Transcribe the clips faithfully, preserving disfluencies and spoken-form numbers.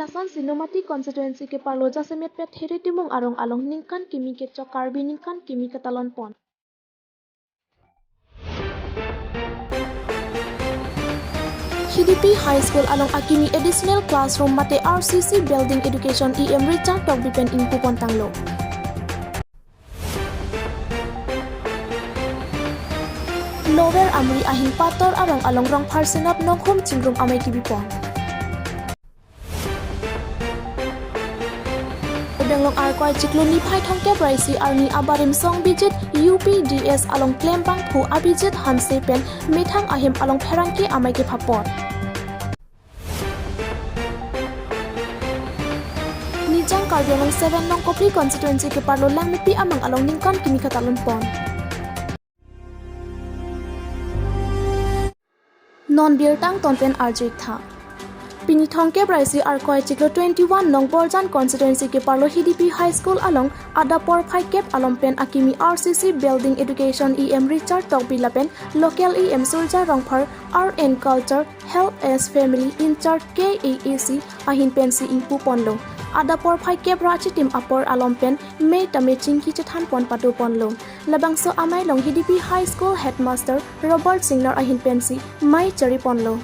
Lason si Nomati constituency keparlo jasemet pet Here Timung arong along ningkan kimi kechok Karbi ningkan kimi katalon pon. Hidipi High School along akimi additional classroom mate R C C building education E M Richard Tokbi pen ingpu pon tanglo. Lower Amri ahin Pator arong along Rongphar Senat nonghum chingrum amei kibi pon. Karbi Anglong Arkoi chiklo niphai thomkep ra isi arni abarim Song Bijit U P D S along klembangphu Abhijit Hanse pen methang ahem along pherangke amei kepha pon. Nijang Karbi Anglong seven Nongkopli constituency keparlo Langmepi amang along ningkan kimi katalon pon. Non birta angton pen arju-ik tha. Pini thomkep ra isi Arkoi chiklo twenty-one Nongborjan constituency keparlo Hidipi High School along adap porphai kep along pen akimi R C C building education E M Richard Tokbi lapen local E M Surja Rongphar, Art and Culture, Health as Family in Charge K A A C ahin pensi ingpu ponlo. Adap porphai kep ra chitim apor along pen mei tame chingki chethan pon pado ponlo. Labangso amei along Hidipi High School Headmaster Robert Singnar ahin pensi mei chari ponlo.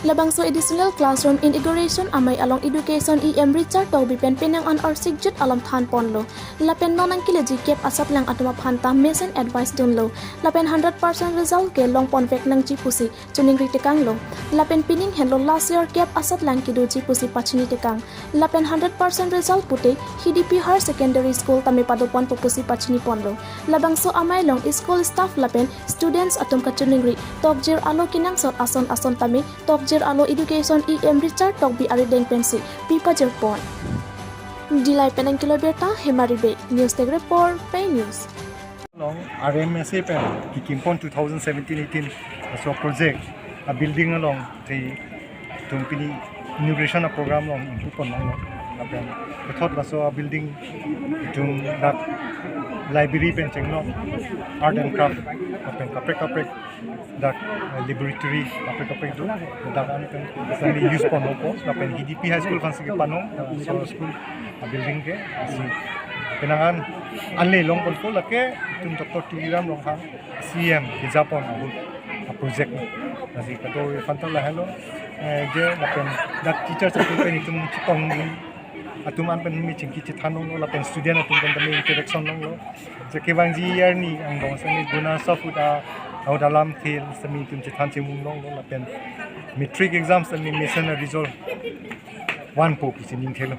Labangso additional classroom inauguration amei along education E M Richard Tokbi pen penang an arsik jut alam than ponlo. Lapen non nangkeleji kep asatlang atum aphan ta mesen advice dunlo. Lapen hundred percent result ke long pon vek nangji pusi choningri tekanglo. Lapen pining henlo last year kep asatlang kedoji pusi pachini tekang. Lapen hundred percent result pute Hidipi Higher Secondary School tame pado ponpo pusi pachini ponlo. Labangso amei along school staff lapen students atum kachoningri tokjir alo kenangsot ason ason tame tokjir alo education E M Richard Tokbi arideng pensi pi pajir pon. Dillai pen nangkelo birta Hemari Bey, News Desk Report, Pei News. Along R M S A pen kikim pon two thousand seventeen eighteen laso project a building along te itum pini inauguration a program along ingpu pon longlo. Lapen kethot laso a building itum dak library pen chenglok, art and craft lapen kaprek kaprek dak, eh, laboratory kaprek kaprek do, dak an pen sami use pon longpo. Lapen Hidipi High School aphansi kepanong, eh, so school a building ke, lasi penang an ale long ponpo, lake itum Doctor Tuliram Ronghang C M kejapon ahut a project lo. Lasi kadokave aphanta lahelo, eh, je lapen dak teachers atum pen itum chetong atum an pen mi chingki chethan longlo, lapen student atum pen tame interaction longlo. Je kevangji arni angbong sami gunasap ahut a, ahut alamthe sami itum chethan chemung longlo, lapen matric exam sami mesen a result vanpo pusi ning thelo.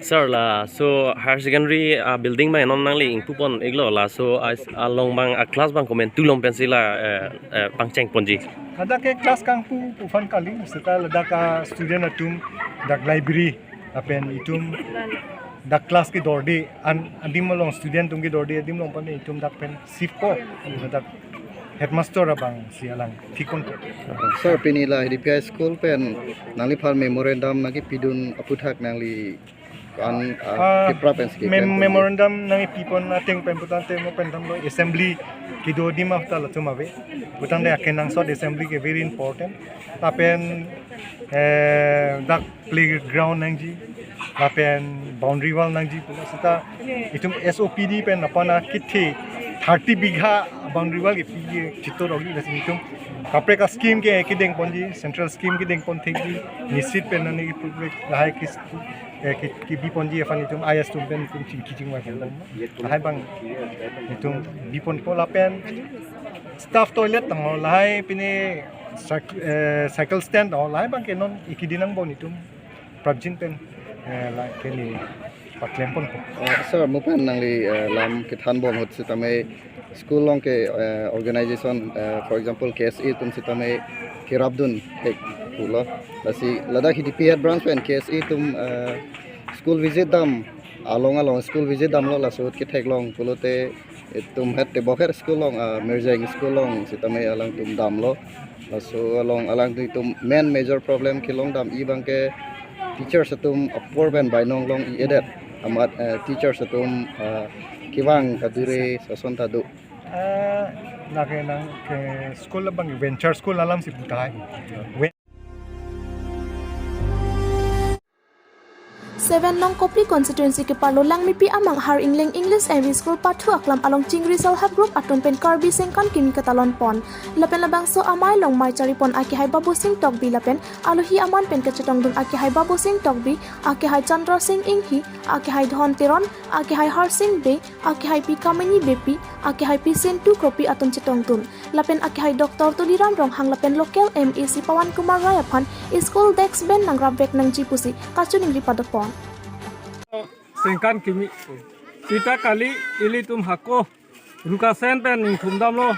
Sir, laso higher secondary, ah, building abang non nangli ingpu pon-iklo, laso a, along abang a class abang komantu along pensi la, eh, eh, pangcheng ponji? Ladak ke class kangpu pu aphan kali, seta ladak a student atum dak library lapen itum dak class kedorde an adim along student atum kedorde adim along pen itum dak pen shift po, ladak headmaster abangsi alang thik ponpo. Sir, pini la Hidipi High School pen nangliphan memorandum nangkipidun aphuthak nangli an, ah, ah, kipra pensi mem-, keklem ponji? Memorandum nangkipi pon ateng pen putangte mo pen damlo assembly kedo adim ahut ta latum ave. Putangte akenangsot assembly ke very important. Lapen, eh, dak playground nangji, lapen boundary wall nangji pu, seta itum S O P D pen aphan akethe thirty bigha boundary wall kepi chitorok-ji, lasi itum kaprek a scheme ke kedeng ponji, central scheme kedeng pon thekji, nisit pen nani public lahai ke, eh, ke, kebi ponji aphan itum I S atum pen itum chingki chingvai pon. Lahai abang itum bi ponpo, lapen staff toilet tanglo, lahai pini cyc-, eh, cycle stand tanglo, lahai abang ke non ikidi nangbom itum prapjin pen, eh, la keni paklem ponpo. Eh, sir, mo pen nangli, eh, lam kethan bom ahut sitame school along ke, eh, organization, eh, for example, K S A atum sitame kerapdun thek pulo. Lasi ladak Hidipi Head Branch pen K S A atum, eh, school visit dam, along along school visit damlo, laso ahut ketheklong pulote itum het tebok her school along, ah, Mirjeng school along sitame alangtum damlo. Laso along alangtum main major problem kelong dam-i abang ke teachers atum apor pen bainong long-i-edet. Amat, eh, teachers atum, ah, kevang kadure ason ta do. Eh, lake nang ke school abang venture school alamsi pu tahai. Ven- seven nong Kopili constituency keparlo Langmepi amang Har Ingleng English M E School pathu aklam along chingri self help group atum pen Karbi sengkan kimi katalon pon. Lapen labangso amei along mei chari pon akehai Babusing Tokbi lapen alohi aman pen kachetongdun akehai Babusing Tokbi, akehai Chandra Sing Inghi, akehai Dhon Teron, akehai Harsing Bey, akehai Pi Kamini Beypi, akehai Pi Sintu Kropi atum chetongdun. Lapen akehai Doctor Tuliram Ronghang lapen local M A C Pawan Kumar Rai aphan school desk bench nangrap vek nangji pusi kachiningri padopon. Sengkan kimi. Sita kali ilitum hako rukasen pen ningthum damlo,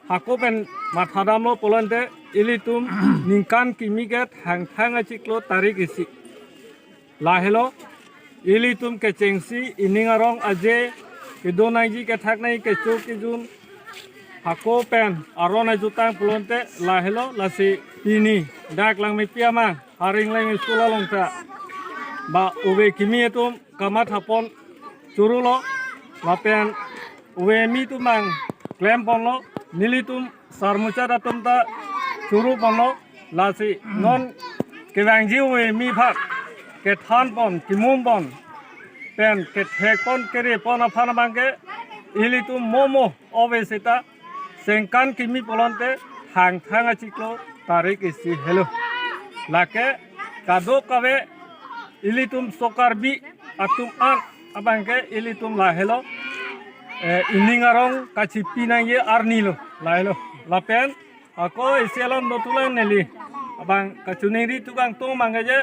hako pen matha damlo pulote ilitum ningkan kimi ke Hangthang achiklo tarik isi. Lahelo, ilitum kechengsi ining arong aje, kedon nangji kethak nangji kecho kejun, hako pen aron ajutang pulote lahelo, lasi pini dak Langmepi amang Har Ingleng School along ta ba ove kimi atum kamatha pon chorolo, lapen ove kimi atum abang klem ponlo, nelitum sarmuchot atum ta choro ponlo, lasi non kevangji ove kimi aphan kethan pon, kimum pon, pen kethek pon, kere pon aphan abangke ilitum momo ove seta sengkan kimi pulote Hangthang achiklo tarik isi helo. Lake kadokave ilitum so Karbi atum an abangke ilitum lahelo, eh, ining arong kachipi nangji arnilo, lahelo. Lapen ako isi along dotulang neli abang kachiningri tukang tung mangge je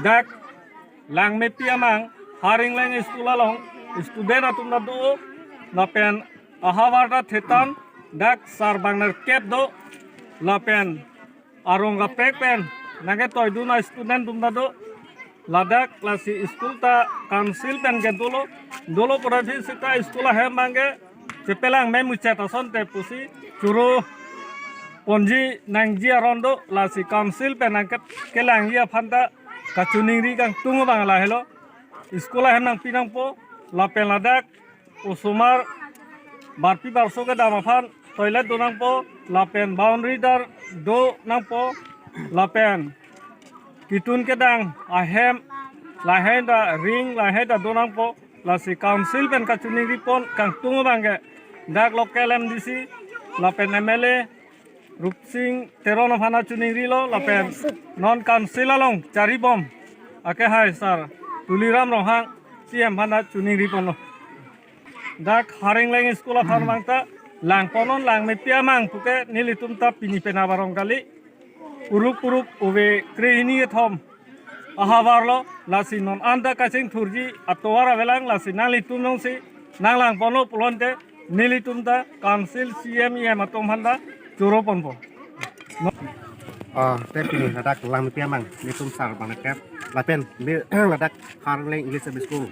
dak Langmepi amang Har Ingleng School along student atum ta do, lapen ahavar ta thetan, dak sarbang nerkep do, lapen arong kaprek pen nangketoidun a-student atum ta do. Ladak lasi school ta council pen ke dolo, dolo pura phi sita school ahem abangke chepelang memuchot asonte pusi choro ponji nangji aron do, lasi council pen nangkekelangji aphan ta kachiningri kangtung abang lahelo. School ahem nangpi nangpo, lapen ladak osomar barpi barso kedam aphan toilet do nangpo, lapen boundary dar do nangpo, lapen ketun kedang ahem lahai ta ring lahai ta do nangpo, lasi council pen kachiningri pon kangtung abangke dak local M D C lapen M L A Rupsing Teron aphan ta chiningrilo, lapen non council along chari bom akehai sar Tuliram Ronghang C M aphan ta chiningri ponlo. Dak Har Ingleng School aphan abang ta lang ponnon, Langmepi amang puke nelitum ta pini penap arong kali. Puruk puruk ove krehini kethom ahavar lo, lasi non anta kachingthurji atovar avelang, lasi nanglitum nongsi nanglang ponlo pulote nelitum ta council C M E M atum aphan ta choro ponpo. Ah, te pini ladak Langmepi amang nelitum sarbang nerkep lapen me ladak Har Ingleng English M E School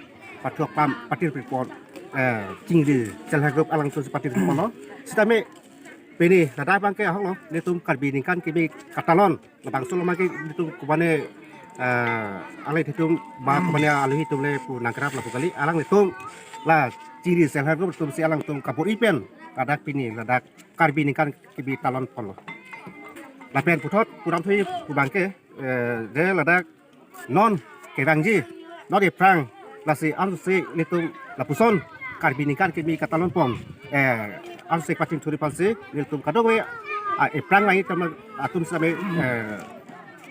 pathu aklam patir pipon, eh, chingri self help group alangtum si patir piponlo. Sitame pini ladak abangke ahok lo, nelitum Karbi ningkan kimi katalon labangso lo maki nelitum kumane, eh, alai nelitum ba kumane alohi atum le pu nangkrap lapu kali, alanglitum la chingri self help group atum si alangtum kabor-i pen ladak pini ladak Karbi ningkan kimi talon ponlo. Lapen puthot pudamthui pu abangke, eh, je ladak non kevangji, non ephrang, lasi ansose nelitum lapuson Karbi ningkan kimi katalon pon, eh, ansose pachingthurji aphansi nelitum kadokave, ah, ephrang langji atum, atum sitame, eh,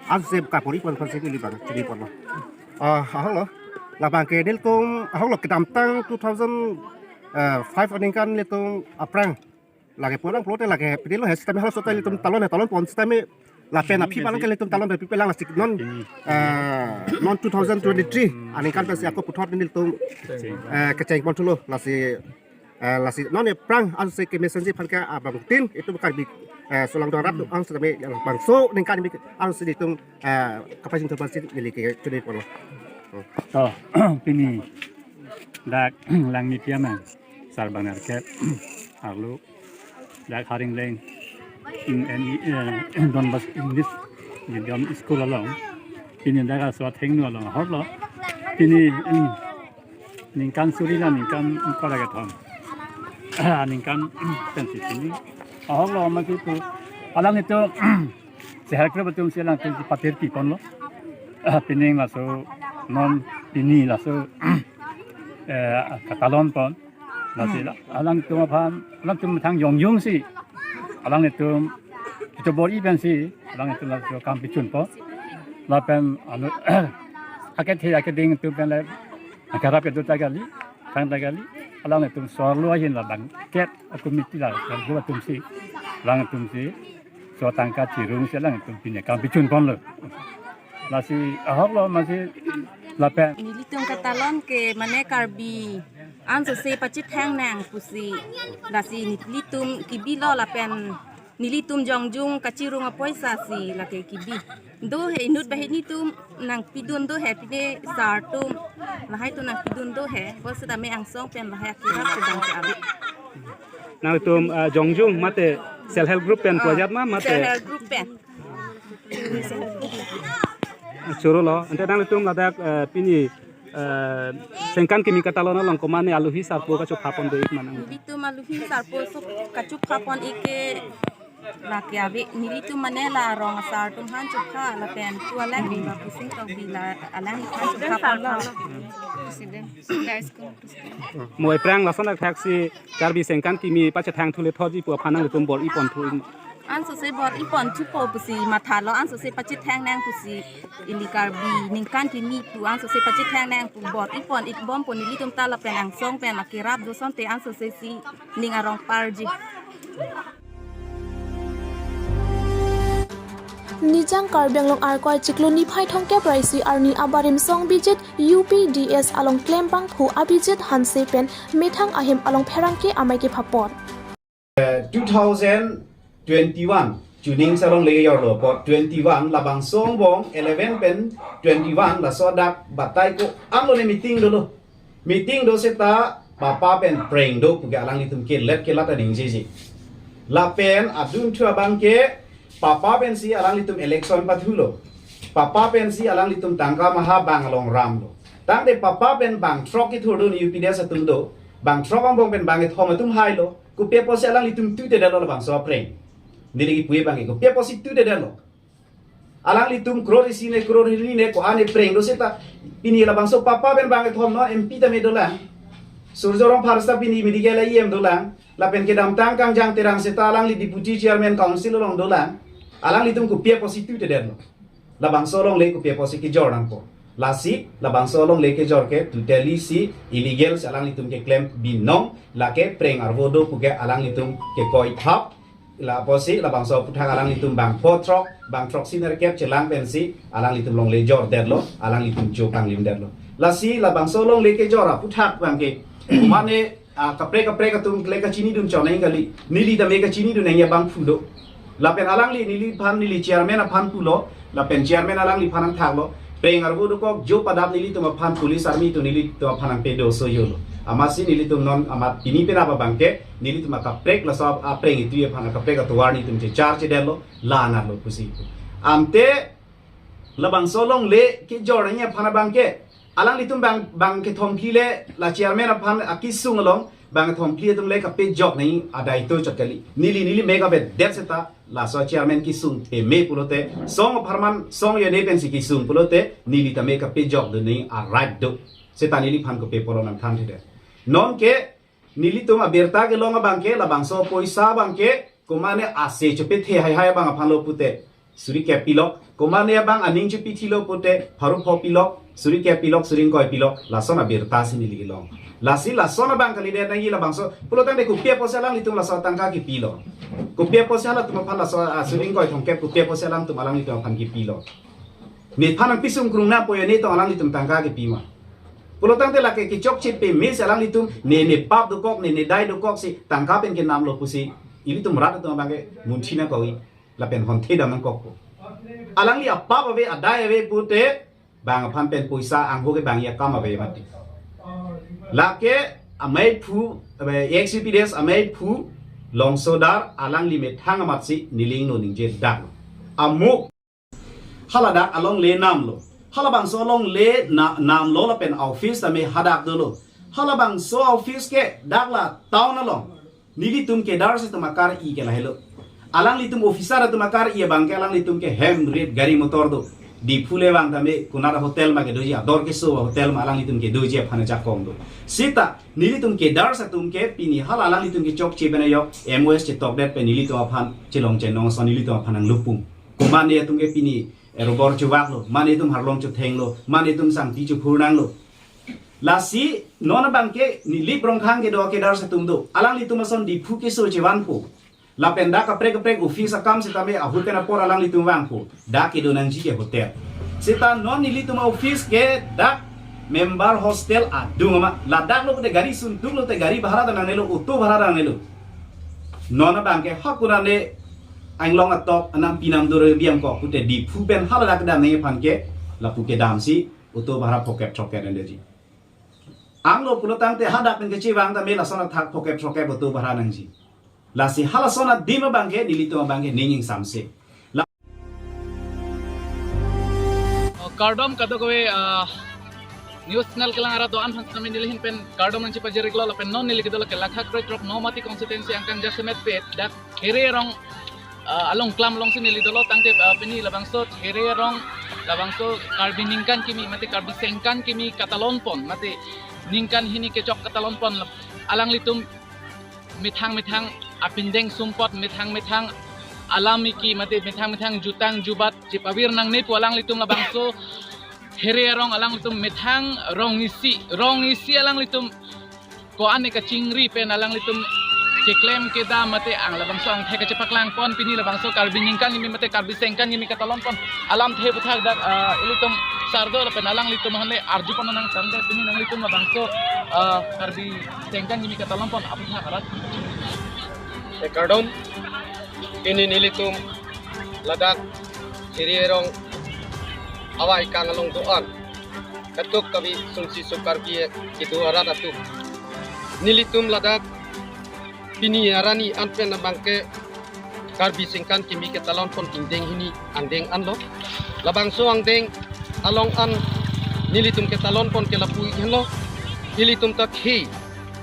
ansose kabor-i pon aphansi neli abang chini ponlo. Ah, ahok lo, labangke nelitum ahok lo kedamtang two thousand five aningkan nelitum aphrang lake pulang pulote lake pidilo he sitame halaso ta nelitum talon he talon pon sitame lapen aphi abangke nelitum talon pen pipelang, lasi non, eh, non two thousand twenty-three aningkan pensi ako puthot nelitum, eh, kecheng ponthulo, lasi, eh, lasi non ephrang ansose kemesenji aphan ke abangtin itum Karbi, eh, Solangdo arat atum ang sitame labangso ningkan kimi ansose nelitum, eh, kapachingthur aphansi neli kechini ponlo. To, pini dak Langmepi amang sarbang nerkep arlo dak Har Ingleng, in, in, eh, Don Bosco English Medium School along, pini dak aso athengno along ahok lo. Pini, mm, ningkan suri na ningkan ingkoi ra kethom, ah, ningkan, mm, pensi pini ahok lo maki pu alanglitum self help group atum si alangtum si patir piponlo. Ah, pining laso Non pini laso eh, katalon pon. Lasi la- alangtum aphan, alangtum thang jongjung si. Alangtum chuchobor-i pensi, alangtum laso kam pichun pon. Lapen anu akethe akeding atum pen le, akarap kedo ta kali, thang ta kali. Alangtum sorlo ahin la bangket a committee la, sorlo atum si. Alangtum si. So tangka chirung si alangtum pini kam pichun ponlo. Lasi ahok lo masi lapen. Nelitum katalon ke mane Karbi ansose pachethang nang pusi. Lasi nelitum kibilo lapen nelitum jongjung kachirung apoisa si lake kibi. Do he inut banghini atum nangpidun do he pine sar atum. Lahai atum nangpidun do he. Bos tame angsong pen lahai akirap sedang ke abi. Nangtum ah, jongjung mate self help group pen Ah, puajat ma mate self help group pen. Choro lo. Ante nangtum ladak eh, pini eh, sengkan kimi katalon along komane aluhi sarpo kachopha pon do-ik ma nang. Nelitum aluhi sarpo so kachopha pon-ik ke lake abi nelitum mane la rong asar atum aphan chopha lapen tu alang di ba pusing tau bi la alang aphan chopha pon lo. President, high school president. Mo aphrang lason akthaksi Karbi sengkan kimi pachethang thule thotji pu aphan nangtum bor-i pon thu-ik ma? Ansose bor-i pon thupo pusi mathalo ansose pachethang nang pusi ili Karbi ningkan kimi pu ansose pachethang nang pu bor-i pon-ik bom pu nelitum ta lapen angsong pen akirap do asonte ansose si ning arong parji. Nijang Karbi Anglong Arkoi chiklo niphai thomkep ra isi arni abarim song Bijit U P D S along klembangphu Abhijit Hanse pen methang ahem along pherangke amei kepha pon. Two thousand twenty-one chuning sarong lege yor lo apot twenty-one labangso angbong eleven pen twenty-one laso dak batai ko-an lo ne meeting dolo. Meeting do seta papa pen preng do puke alanglitum kelet kelat aning jiji. Lapen adun thu abang ke papa pensi alanglitum election pathulo. Papa pensi alanglitum tangka maha bang along ramlo. Tangte papa pen bang throk kithurdun U P D S atum do. Bang throk angbong pen bang kethom atum hailo. Kopi apotsi alanglitum tutedetlo labangso apreng. Neli kipu abang ke kopi apotsi tutedetlo. Alanglitum crore isi ne crore hini ne ko-an ne preng do seta pini labangso papa pen bang kethom no M P tame dolang. Surjya Rongphar seta pini medical E M dolang. Lapen kedamtang Kangjang Terang seta alangli deputy chairman council along dolang. Alanglitum kopi apotsi tutedetlo. Labangso alongle kopi apotsi kejor nangpo. Lasi labangso alongle kejor ke totally si illegal si alanglitum keklem binong lake preng arvo do puke alanglitum kekoi thap. La apotsi labangso aphuthak alanglitum bang pho throk, bang throksi nerkep chelang pensi alanglitum longle jordetlo, alanglitum cho kanglimdetlo. Lasi labangso longle kejor aphuthak abang ke mane ah, kaprek kaprek atum le kachinidun chonai kali. Neli tame kachinidun nangji abangphu do. Lapen alangli neliphan neli chairman aphan pulo. Lapen chairman alangliphan nangthaklo. Preng arvo dokok jo padap nelitum aphan police army atum nelitum aphan nangpedo so jolo. Amatsi nelitum non amat pini penap abang ke nelitum akaprek laso apreng itu aphan akaprek atovar nelitum chechar chedetlo. La anatlo pusi. Ante labangso longle kejor nangji aphan abang ke alanglitum bang bang kethom phli le la chairman aphan akesung along bang kethom phli atum le kapejok nangji adai to chot kali. Neli neli mek avedet seta laso chairman kesung theme pulote song apharman song yone pensi kesung pulote neli tame kapejokdun nangji a-right do. Seta neliphan kopi apotlo nangthan thedet. Non ke nelitum abirta kelong abang ke labangso poisa abang ke komane ase chepethe haihai abang aphan lo pute suri kep pilok, komane abang aning chepithilo pute pharo pho pilok, suri kep pilok, suri ingkoi pilok, lason abirta si neli kelong. Lasi lason abang kalidet nangji labangso pulotangte kopi apotsi alanglitum laso tangka kepilo. Kopi apotsi halatum aphan laso ah, suri ingkoi thomkep kopi apotsi alangtum alanglitum aphan kepilo. Nephan nangpisung krung nangpo yo ne tong alanglitum tangka kepi ma. Pulotangte lake kechokche peme si alanglitum ne ne pap dokok ne ne dai dokok si tangka pen kenamlo pusi ilitum rat atum abang ke munthi nangkok-i lapen honthe dam nangkokpo. Alangli apap ave adai ave pute bang aphan pen poisa angho ke bang akam ave mati. Lake ameiphu, eh, ex U P D S ameiphu Longsodar alangli methang amatsi neli ingno ningje dak. Amuk haladak alongle namlo. Halabangso alongle na, namlo lapen office tame hadak dolo. Halabangso office ke dak la town along. Nelitum kedar si atum akar-i ke lahelo. Alanglitum officer atum akar-i abang ke alanglitum ke hem rit gari motor do. Diphu le vang tame konat hotel ma kedoji, ador keso hotel ma alanglitum kedoji aphan ajakong do. Seta nelitum cadres atum ke pini hala alanglitum kechokche pen ajok M O S chetokdet pen nelitum aphan chelong chenong ason nelitum aphan nanglupum. Ko mane atum ke pini, eh, robor chuvak lo, mane atum harlong chutheng lo, mane atum sangti chuphur nang lo. Lasi non abang ke Nilip Rongkhang kedo cadres atum do. Alanglitum ason Diphu keso chevanpo. Lapen dak kaprek kaprek office akam setame ahut pen apor alanglitum vangpo. Dak kedo nangji ke hotel. Seta non nelitum office ke dak member hostel adung ama. Ladak lo te gari suntuk lo te gari bhara ta nangnelo, auto bhara ta nangnelo. Non abang ke hak kurane anglong atok anam pinam dore biang kok pute Diphu pen hala dak dam nangji aphan ke lapu kedamsi auto bhara phokep throket nangji. Anglo pulo tangte hadak pen kechevang tame lason athak phokep throket auto bhara nangji. Lasi halason adim abang ke nelitum abang ke ning ingsamse. La- Oh, kardom kadokave, ah, news channel kelang arat do-an aphan setame neli ahin pen kardom nangchipajir-iklo lapen non neli kedo lake Lakha Kroi Throk Nomati constituency angkang jasemet pet dak Here Rong, ah, along klam alongsi neli dolo tangte, ah, pini labangso Here Rong labangso Karbi ningkan kimi mate Karbi sengkan kimi katalon pon mate ningkan hini kechok katalon pon alanglitum methang methang apindeng sumpot methang methang alam iki mate methang methang jutang jubat chepavir nangne pu alanglitum labangso Here Rong alanglitum methang rong isi rong isi alanglitum ko-an ne kachingri pen alanglitum keklem kedam mate ang labangso angthek kachepaklang pon pini labangso Karbi ningkan kimi mate Karbi sengkan kimi katalon pon alamthe aputhak dak, ah, ilitum sardo lapen alanglitum hanle arju pon nang tangte pini nanglitum labangso, ah, Karbi sengkan kimi katalon pon aputhak arat. Eh, kardom, pini nelitum ladak Here Rong awai kang along do-an kadokave sumsi so Karbi kedo arat atum. Nelitum ladak pini arni an pen abang ke Karbi sengkan kimi ketalon pon ingdeng hini angdeng anlo. Labangso angdeng along an nelitum ketalon pon ke lapu henlo. Ilitum ta khei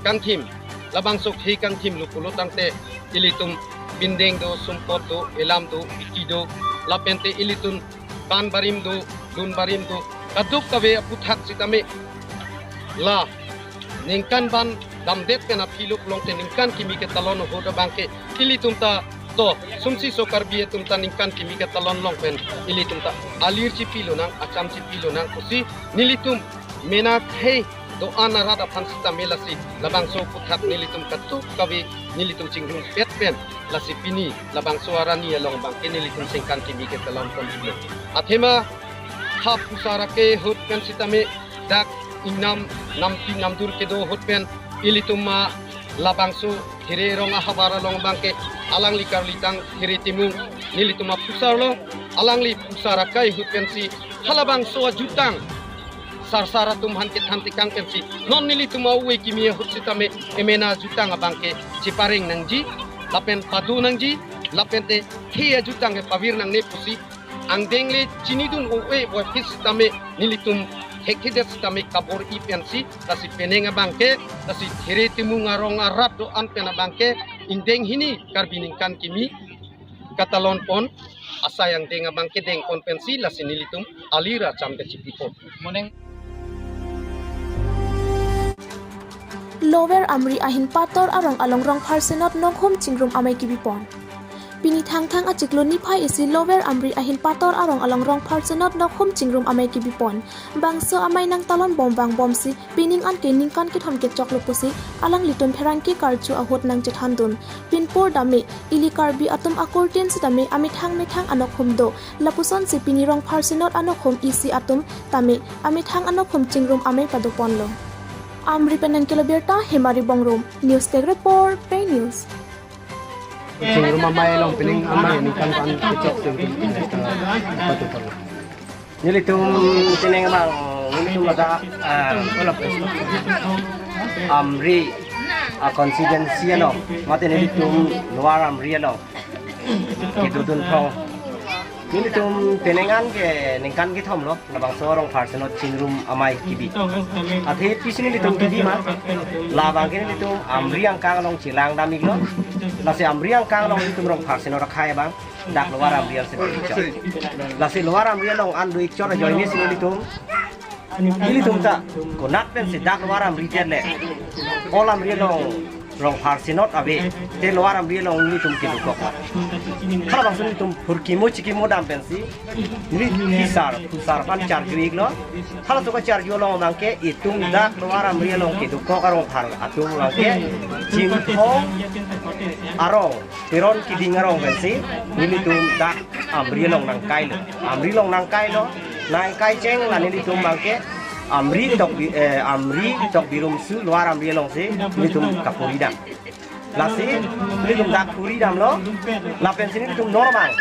kangthim, labangso khei kangthim lo pulo tangte ilitum pindeng do, sumpot do, elam do, iki do, lapente ilitum ban barim do, dun barim do, kadokave aputhak setame la ningkan ban damdet pen aphi lo pulote ningkan kimi ketalon ahut abang ke ilitum ta to sumsi so Karbi atum ta ningkan kimi ketalon along pen ilitum ta alir chipi lonang, acham chipi lonang pusi nelitum mena khei do-an arat aphan setame lasi labangso aputhak nelitum kadokave nelitum chingrum pet pen lasi pini labangso arni along abang ke nelitum sengkan kimi ketalon pon pulo. Athema ha phusar ake ahut pen setame dak ingnam nampi namdur kedo ahut pen ilitum ma labangso Here Rong ahavar along abang ke alangli karlitang Here Timung nelitum aphusar lo, alangli phusar akai ahut pensi halabangso ajutang sarsar atum aphan kethan tekang pensi non nelitum a-ove kimi ahut setame emena ajutang abang ke chepareng nangji lapen pado nangji lapente khei ajutang ke pavir nangne pusi angdeng le chinidun ove ove aphi setame nelitum hekhedet setame kabor-i pensi lasi penang abang ke lasi Here Timung arong arat do-an pen abang ke ingdeng hini Karbi ningkan kimi katalon pon asai angdeng abang ke deng pon pensi lasi nelitum alir acham kechipi pon. Moning. Lower Amri ahin Pator arong along Rongphar Senot nokhum chingrum amei kebi pon. Pini Thangthang achiklo niphai isi Lower Amri ahin Pator arong along Rongphar Senot nokhum chingrum amei kebi pon. Bangso amei nangtalon bom vangbomsi pining an ke ningkan kethom kechok lo pusi alanglitum pherangke karju ahut nangchethandun. Pinpur dame ili Karbi atum akurtin setame amethang methang anokhum do. Lapusonsi pini Rongphar Senot anokhum isi atum tame amethang anokhum chingrum amei pado ponlo. Amri pen nangkelo birta Hemari Bongrung, News Desk Report, Pei News. Chingrum amei along pining amei ningkan an kechok chingrum pado ponlo. Nelitum pining abang nelitum ladak, ah, Amri, ah, constituency along mate nelitum Lower Amri along kedodun thong Nelitum penang an ke ningkan kethom lo, labangso Rongphar Synod chingrum amei kebi. Athe pisi nelitum kebi ma, labang ke nelitum Amri angkang along chelang dam iklo. Lasi Amri angkang along nelitum Rongphar Synod akhei abang dak Lower Amri along si do-ik chot. Lasi Lower Amri along an do-ik chot ajoine si nelitum, nelitum ta konat pensi dak Lower Amri te le, All Amri along Rongphar Synod ave, te Lower Amri along nelitum kedokok. Halabangso nelitum phurkimo chikimo dam pensi, neli phisar, phusar aphan charju iklo. Halaso kacharju along abang ke itum dak Lower Amri along kedokok a-Rongphar atum abang ke Chinthong arong, Teron Kiding arong pensi nelitum dak Amri along nangkailo. Amri along nangkailo, nangkai cheng la nelitum abang ke Amri Tokbi-, eh, Amri Tokbirumsu Lower Amri along si nelitum kapuri dam. Lasi nelitum dak puri damlo, lapen si nelitum non abang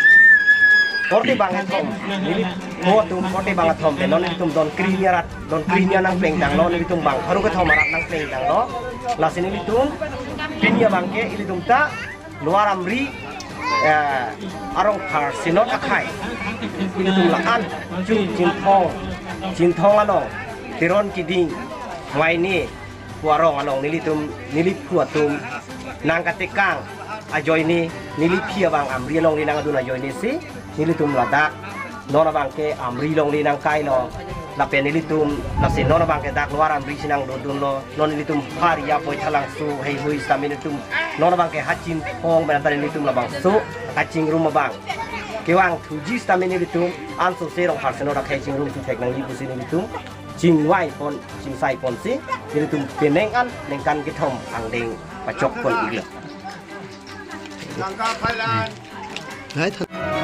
korte bang kethom, neli mo atum korte bang kethom, non nelitum don kri-ni arat, don kri-ni nangpleng tanglo, nelitum bang pharo kethom arat nangpleng tanglo. Lasi nelitum pini abang ke ilitum ta Lower Amri, eh, a-Rongphar Synod akhei, ilitum la-an chu Chinthong, Chinthong along, Teron Kiding, Maini pu arong along nelitum, neli phu atum nangkatekang ajoine, neli phi abang Amri alongri nangdun ajoine si nelitum ladak non abang ke Amri alongri nangkailo. Lapen nelitum lasi non abang ke dak Lower Amri si nangdodunlo. Non nelitum Phari, Apoi, Thalangso heihui sitame nelitum non abang ke ha Chinthong pen anta nelitum labangso kachingrum abang kevang thuji sitame nelitum ansose Rongphar Synod akhei chingrum thu thek nangji pusi nelitum chingvai pon, chingsai ponsi nelitum penang an ningkan kethom angdeng pachok pon iklo. Hai, tha-